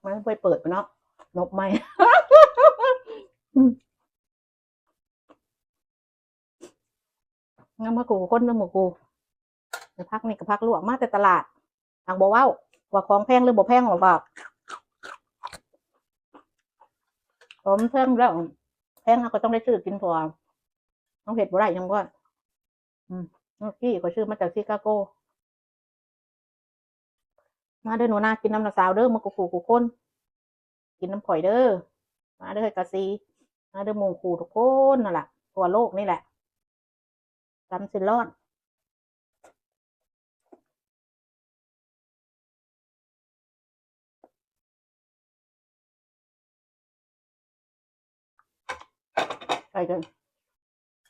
ມັນບໍ່ໄດ້ເປີດເນາະ ນົບໄມ້ ອືມ ນຳມາຄູ່ຄົນນຳໝູ່ກູ່ ແຕ່ຜັກນີ້ກໍຜັກລວກມາແຕ່ຕະຫຼາດ ຫາກບໍ່ເວົ້າວ່າຂອງແພງຫຼືບໍ່ແພງ ເວົ້າວ່າ ຂອງແພງແລ້ວ ແພງເຮົາກໍຕ້ອງໄດ້ຊື້ກິນ ເພາະວ່າເຮົາເຮັດບໍ່ໄດ້ຫຍັງບໍ່ໄດ້ ອືມ ເມື່ອກີ້ຂ້ອຍຊື້ມາຈາກຊິກາໂກ ມາເດີໜູນາ ກິນນຳນ້າສາວເດີ ໝົດຄູ່ຄູ່ຄົນ ກິນນຳຂ້ອຍເດີ ມາເດີເອື້ອຍກາສີ ມາເດີໝູ່ຄູ່ທຸກຄົນຫັ້ນລະ ທົ່ວໂລກນີ້ແຫຼະ ຕຳເສັ້ນລອດ ໄປກັນ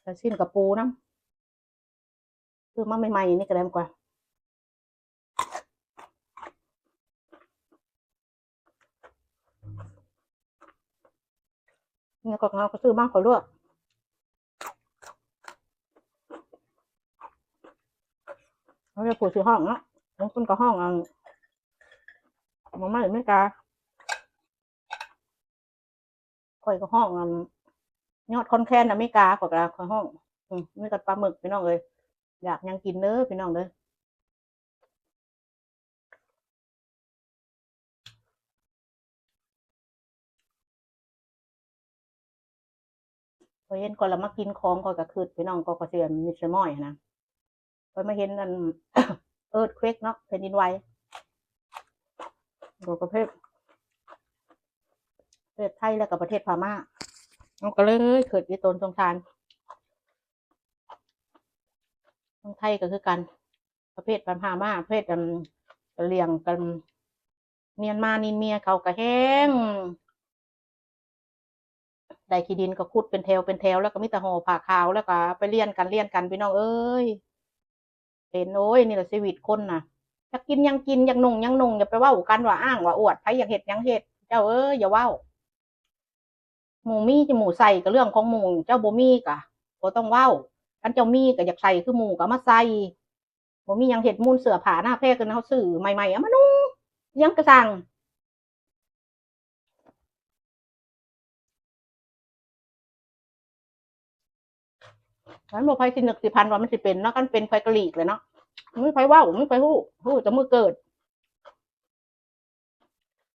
ແລ້ວຊີ້ນກະປູນຳ ຊື້ມາໃໝ່ໆ ນີ້ກະໄດ້ກວ່າ ນີ້ກໍເຮົາກໍຊື້ມາ ຂ້ອຍລວກ ເຮົາເລີຍຜູ້ຊິຮ້ອງເນາະ ບາງຄົນກໍຮ້ອງອັນ ໝໍ້ໄມ້ອາເມລິກາ ຂ້ອຍກໍຮ້ອງອັນ ຍອດຄອນແຄນອາເມລິກາ ຂ້ອຍກໍ ຂ້ອຍຮ້ອງ ອືມ ມີແຕ່ປາໝຶກ ພີ່ນ້ອງເອີຍ ຢາກຫຍັງກິນເດີ ພີ່ນ້ອງເດີ. ຂ້ອຍເຫັນກ່ອນລະມາກິນຂອງ ຂ້ອຍກໍຄຶດ ພີ່ນ້ອງ ກໍ ກໍຊິອັນມິດສະໝອຍຫັ້ນນະ ຂ້ອຍມາເຫັນອັນ ເອີດເຄວກເນາະ ແຜ່ນດິນໄຫວ ກໍປະເທດ ປະເທດໄທ ແລ້ວກໍປະເທດພະມ້າ ເຮົາກໍເລີຍຄຶດອີ່ຕົນສົງສານ ທາງໄທກໍຄືກັນ ປະເພດພະມ້າ ປະເພດ ອັນ ກະຫຼ່ຽງກັນ ມຽນມາ ນິນເມຍ ເຂົາກໍແຮງ ໄດ້ທີ່ດິນກໍຂຸດເປັນແຖວເປັນແຖວ ແລ້ວກໍມີແຕ່ຫໍ້ຜ້າຂາວ ແລ້ວກໍໄປລຽນກັນ ລຽນກັນ ພີ່ນ້ອງເອີຍ ເຫັນ ໂອ້ຍ ນີ້ລະຊີວິດຄົນນະ ຢາກກິນຫຍັງກິນ ຢາກນຸ່ງຫຍັງນຸ່ງ ຢ່າໄປເວົ້າກັນວ່າອ້າງວ່າອວດ ໃຜຢາກເຮັດຫຍັງເຮັດ ເຈົ້າເອີຍ ຢ່າເວົ້າ ໝູ່ມີຈະໝູ່ໃສ່ກໍເລື່ອງຂອງໝູ່ ເຈົ້າບໍ່ມີກໍບໍ່ຕ້ອງເວົ້າ ຄັນເຈົ້າມີກໍຢາກໃສ່ຄືໝູ່ກໍເອົາມາໃສ່ ບໍ່ມີຫຍັງເຮັດ ມູນເສື້ອຜ້າໜ້າແພກ ເຮົາຊື້ໃໝ່ໆ ເອົາມານຸ່ງ ຫຍັງກໍຊ່າງ ມັນບໍ່ໃຜຊິນຶກຊິຝັນວ່າມັນຊິເປັນເນາະ ຄັນເປັນຂ້ອຍກໍຫຼີກແຫຼະເນາະ ບໍ່ມີໃຜເວົ້າ ບໍ່ມີໃຜຮູ້ ຮູ້ແຕ່ມື້ເກີດ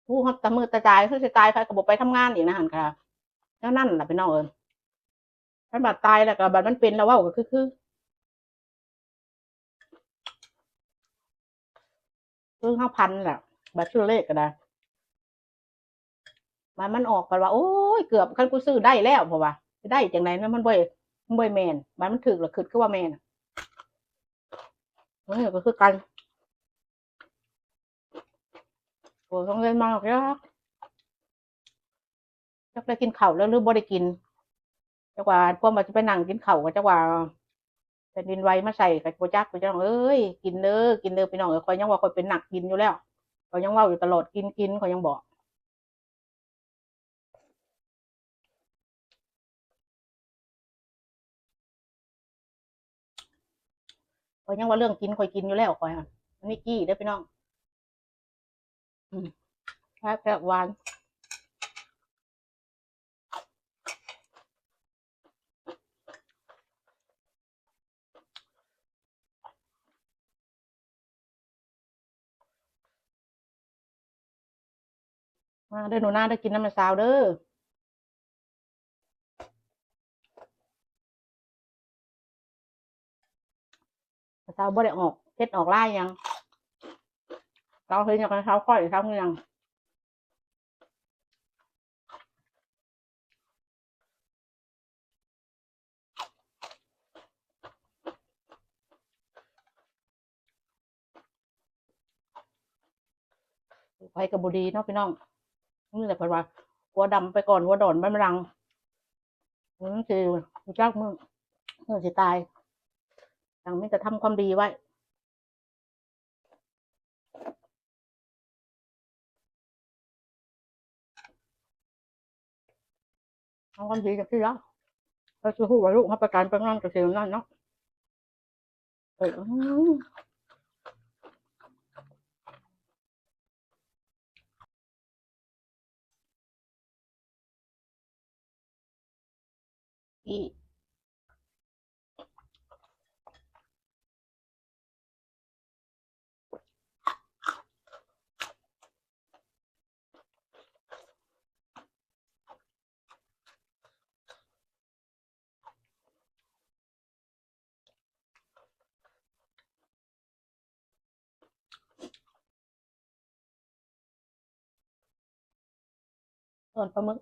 ຮູ້ຮອດແຕ່ມື້ຕາຍ ຄືຊິຕາຍ ໃຜກໍບໍ່ໄປທຳງານອີກນະ ຫັ້ນກະແນວນັ້ນລະ ພີ່ນ້ອງເອີຍ ຄັນບາດຕາຍແລ້ວກໍ ບາດມັນເປັນແລ້ວເວົ້າກໍຄື ຄື ຄືເຮົາພັນແຫຼະ ບາດຊື້ເລກກໍໄດ້ ບາດມັນອອກ ບາດວ່າ ໂອ້ຍ ເກືອບ ຄັນກູຊື້ໄດ້ແລ້ວ ເພາະວ່າຊິໄດ້ຈັ່ງໃດນະ ມັນບໍ່ ມັນບໍ່ແມ່ນ ບາດມັນຖືກແລ້ວຄຶດຄືວ່າແມ່ນ ເອີ ກໍຄືກັນ ໂອ້ຍ ໂຮງຮຽນມາແລ້ວ ຈັກໄດ້ກິນເຂົ້າແລ້ວ ຫຼື ບໍ່ໄດ້ກິນ ຈັກວ່າຄວາມວ່າຊິໄປນັ່ງກິນເຂົ້າ ກໍຈັກວ່າແຜ່ນດິນໄຫວມາໃສ່ ກໍບໍ່ຈັກ ພີ່ນ້ອງເອີຍ ກິນເດີ ກິນເດີ ພີ່ນ້ອງເອີຍ ຂ້ອຍຍັງວ່າຂ້ອຍເປັນນັກກິນຢູ່ແລ້ວ ຂ້ອຍຍັງເວົ້າຢູ່ຕະຫຼອດ ກິນ ກິນ ຂ້ອຍຍັງບອກ ຂ້ອຍຍັງວ່າເລື່ອງກິນຂ້ອຍກິນຢູ່ແລ້ວ ຂ້ອຍຫັ້ນ ອັນນີ້ກີ້ເດີພີ່ນ້ອງ ອືມ ແຊບໆ ຫວານ ມາເດີໜູນາເດີ ກິນນຳແມ່ສາວເດີ ແມ່ສາວບໍ່ໄດ້ອອກເຮັດອອກລາຍຫຍັງ ສາວເຮັດຫຍັງ ສາວຂ້ອຍ ສາວເຮັດຫຍັງ ໄປກໍບໍ່ດີເນາະພີ່ນ້ອງ ນີ້ແຫຼະເພິ່ນວ່າ ຫົວດຳໄປກ່ອນ ຫົວດອນໄປທີຫຼັງ ມັນຊິຮູ້ຈັກມື້ ມື້ຊິຕາຍ ຈັ່ງມີແຕ່ທຳຄວາມດີໄວ້ ເຮົາຄວາມດີຈັກຊີ້ລະ ເຮົາຊິຮູ້ວ່າລູກເຮົາໄປການໄປງານກະຊິແນວນັ້ນເນາະ ເອີ ອືມ. ອີກ. ต้นปลาหมึก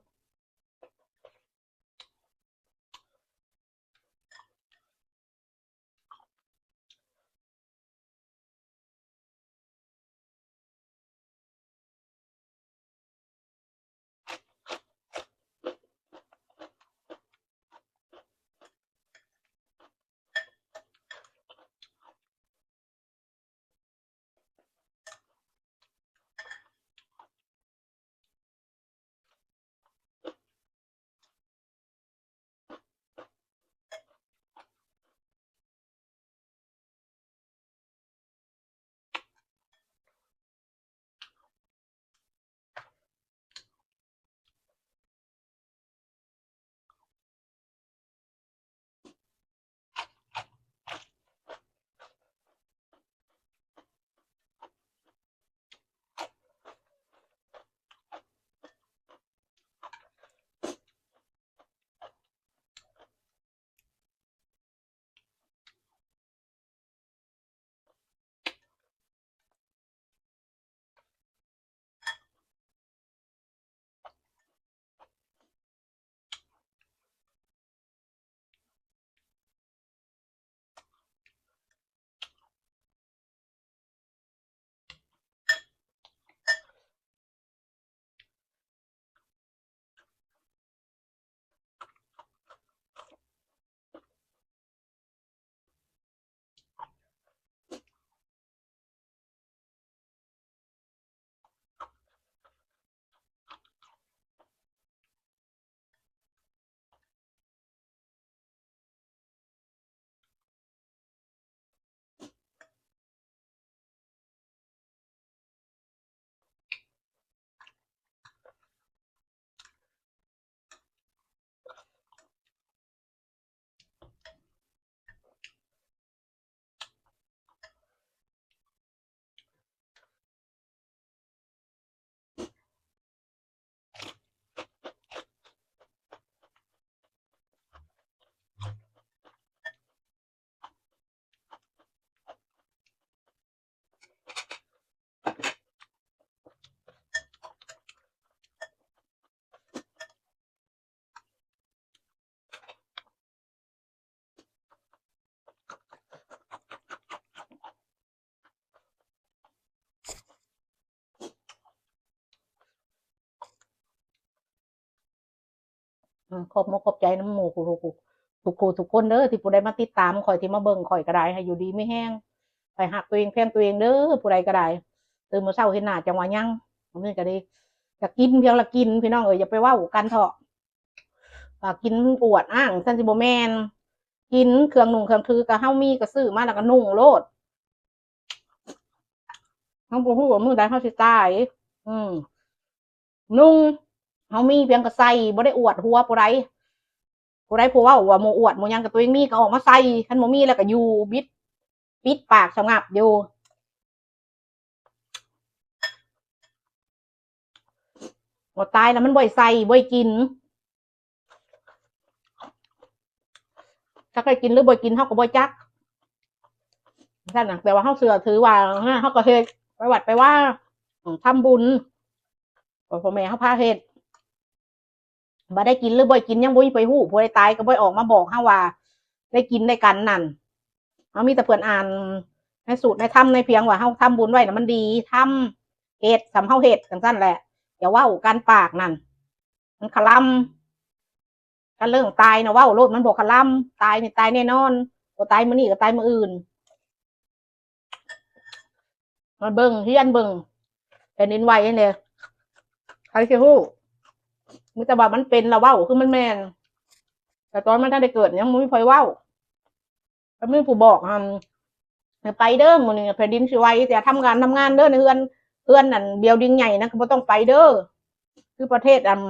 ອືມ ຂອບມົກຂອບໃຈນຳໝູ່ທຸກໆ ທຸກຜູ້ທຸກຄົນເດີ ທີ່ຜູ້ໃດມາຕິດຕາມຂ້ອຍ ທີ່ມາເບິ່ງຂ້ອຍກໍໄດ້ ໃຫ້ຢູ່ດີມີແຮງ ໃຫ້ຮັກຕົວເອງແພງຕົວເອງເດີ ຜູ້ໃດກໍໄດ້. ຕື່ນມາເຊົ້າເຫັນໜ້າຈັ່ງວ່າຍັງ ມື້ນີ້ກໍດີ ຢາກກິນພຽງລະກິນ ພີ່ນ້ອງເອີຍ ຢ່າໄປເວົ້າກັນເທາະ ວ່າກິນອວດອ້າງ ຊັ້ນຊິບໍ່ແມ່ນ. ກິນເຄື່ອງນຸ່ງເຄື່ອງຖື ກໍເຮົາມີກໍຊື້ມາແລ້ວກໍນຸ່ງໂລດ. ເຮົາບໍ່ຮູ້ວ່າມື້ໃດເຮົາຊິຕາຍ. ອືມ ນຸ່ງ ເຮົາມີພຽງກໍໃສ່ ບໍ່ໄດ້ອວດຫົວຜູ້ໃດ. ຜູ້ໃດຜູ້ເວົ້າວ່າໝູ່ອວດໝູ່ຫຍັງ ກໍຕົວເອງມີກໍອອກມາໃສ່ ຄັນບໍ່ມີແລ້ວກໍຢູ່ ບິດ ປິດປາກສະຫງັບຢູ່. ບໍ່ຕາຍແລ້ວມັນບໍ່ໃຫ້ໃສ່ ບໍ່ໃຫ້ກິນ. ຈັກໄດ້ກິນຫຼືບໍ່ກິນເຮົາກໍບໍ່ຈັກ ຊັ້ນນະ. ແຕ່ວ່າເຮົາເຊື່ອຖືວ່າ ເຮົາກໍເຮັດ ໄປວັດໄປວາ ອືມ ທຳບຸນ ພໍ່ແມ່ເຮົາພາເຮັດ. ບໍ່ໄດ້ກິນຫຼືບໍ່ໄດ້ກິນ ຍັງບໍ່ມີໃຜຮູ້. ຜູ້ໃດຕາຍກໍບໍ່ໄດ້ອອກມາບອກເຮົາວ່າໄດ້ກິນໄດ້ກັນນັ້ນ. ເຮົາມີແຕ່ເພິ່ນອ່ານໃນສູດໃນທຳໃນພຽງວ່າເຮົາທຳບຸນໄວ້ນະມັນດີ ທຳ ເຮັດ ສ່ຳເຮົາເຮັດ ຈັ່ງຊັ້ນແຫຼະ. ຢ່າເວົ້າ ການປາກນັ້ນມັນຄະລຳ. ຄັນເລື່ອງຕາຍນະເວົ້າໂລດ ມັນບໍ່ຄະລຳ. ຕາຍນີ້ຕາຍແນ່ນອນ ບໍ່ຕາຍມື້ນີ້ກໍຕາຍມື້ອື່ນ. ມາເບິ່ງ ຮຽນເບິ່ງ ແຜ່ນດິນໄຫວແດ່ ໃຜຊິຮູ້? ມີແຕ່ວ່າມັນເປັນລະເວົ້າຄືມັນແມ່ນ ແຕ່ຕອນມັນທັນໄດ້ເກີດຍັງບໍ່ມີໃຜເວົ້າ. ກໍມີຜູ້ບອກ ອືມ ໃຫ້ໄປເດີ ມື້ນີ້ແຜ່ນດິນຊິໄຫວ ແຕ່ທຳການທຳງານເດີ ໃນເຮືອນ ເຮືອນນັ້ນ building ໃຫຍ່ນະ ກໍບໍ່ຕ້ອງໄປເດີ. ຄືປະເທດ ອືມ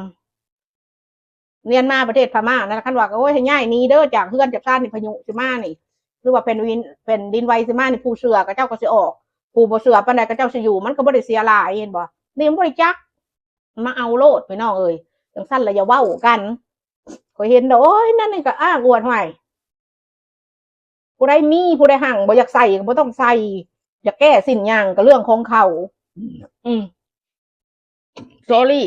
ນຽນມາປະເທດພະມ້ານັ້ນ ຄັນວ່າ ໂອ້ຍ ໃຫ້ຍ້າຍໜີເດີ ຈາກເຮືອນຈາກຊານນີ້ ພາຍຸຊິມານີ້ ຫຼືວ່າແຜ່ນດິນ ແຜ່ນດິນໄຫວຊິມານີ້ ຜູ້ເຊື່ອເຂົາເຈົ້າກໍຊິອອກ ຜູ້ບໍ່ເຊື່ອປານໃດເຂົາເຈົ້າຊິຢູ່ ມັນກໍບໍ່ໄດ້ເສຍຫຼາຍ ເຫັນບໍ່? ນີ້ມັນບໍ່ໄດ້ຈັກ ມາເອົາໂລດ ພີ່ນ້ອງເອີຍ ຈັ່ງຊັ້ນລະຢ່າເວົ້າກັນ. ຂ້ອຍເຫັນແລ້ວ ໂອ້ຍ ນັ້ນນີ້ກໍອ້າງອວດ ຫ້ວຍ ຜູ້ໃດມີ ຜູ້ໃດຮັ່ງ ບໍ່ຢາກໃສ່ກໍບໍ່ຕ້ອງໃສ່ ຢາກແກ້ສິ້ນຫຍັງກໍເລື່ອງຂອງເຂົາ. ອືມ sorry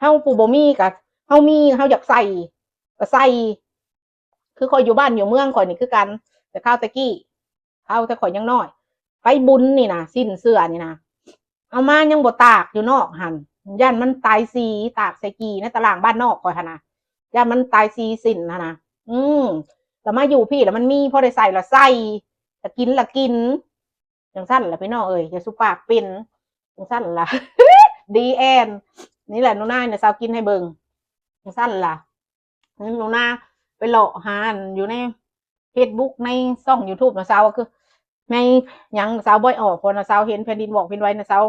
ເຮົາຜູ້ບໍ່ມີກໍ ເຮົາມີ ເຮົາຢາກໃສ່ກໍໃສ່. ຄືຂ້ອຍຢູ່ບ້ານຢູ່ເມືອງຂ້ອຍນີ້ຄືກັນ ແຕ່ຄາວແຕ່ກີ້ ຄາວແຕ່ຂ້ອຍຍັງນ້ອຍ ໄປບຸນນີ້ນະ ສິ້ນເຊື່ອນີ້ນະ ເອົາມາຍັງບໍ່ຕາກຢູ່ນອກຫັ້ນ ຢ້ານມັນຕາຍສີ ຕາກໃສ່ກີ່ໃນຕະລ່າງບ້ານນອກຂ້ອຍຫັ້ນນະ ຢ້ານມັນຕາຍສີສິ້ນຫັ້ນນະ. ອືມ ແລ້ວມາຢູ່ພີ້ ແລ້ວມັນມີພໍໄດ້ໃສ່ລະໃສ່ ລະກິນລະກິນ ຈັ່ງຊັ້ນລະພີ່ນ້ອງເອີຍ ຢ່າສູ່ປາກເປັນ ຈັ່ງຊັ້ນລະ ດີແອນ ນີ້ແຫຼະ ໜູນາ ນະສາວກິນໃຫ້ເບິ່ງ ຈັ່ງຊັ້ນລະ. ໜູນາໄປເລາະຫາຢູ່ໃນເຟສບຸກ ໃນຊ່ອງຢູທູບນະສາວ ຄືໃນຫຍັງນະສາວບໍ່ອອກ ເພາະນະສາວເຫັນແຜ່ນດິນຫວອກແຜ່ນໄຫວນະສາວ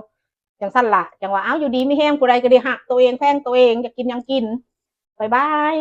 ຈັ່ງຊັ້ນລະ ຈັ່ງວ່າ ເອົ້າ ຢູ່ດີມີແຮງ ຜູ້ໃດກໍໄດ້ຮັກໂຕເອງ ແພງໂຕເອງ ຢາກກິນຫຍັງກິນ. ບາຍບາຍ.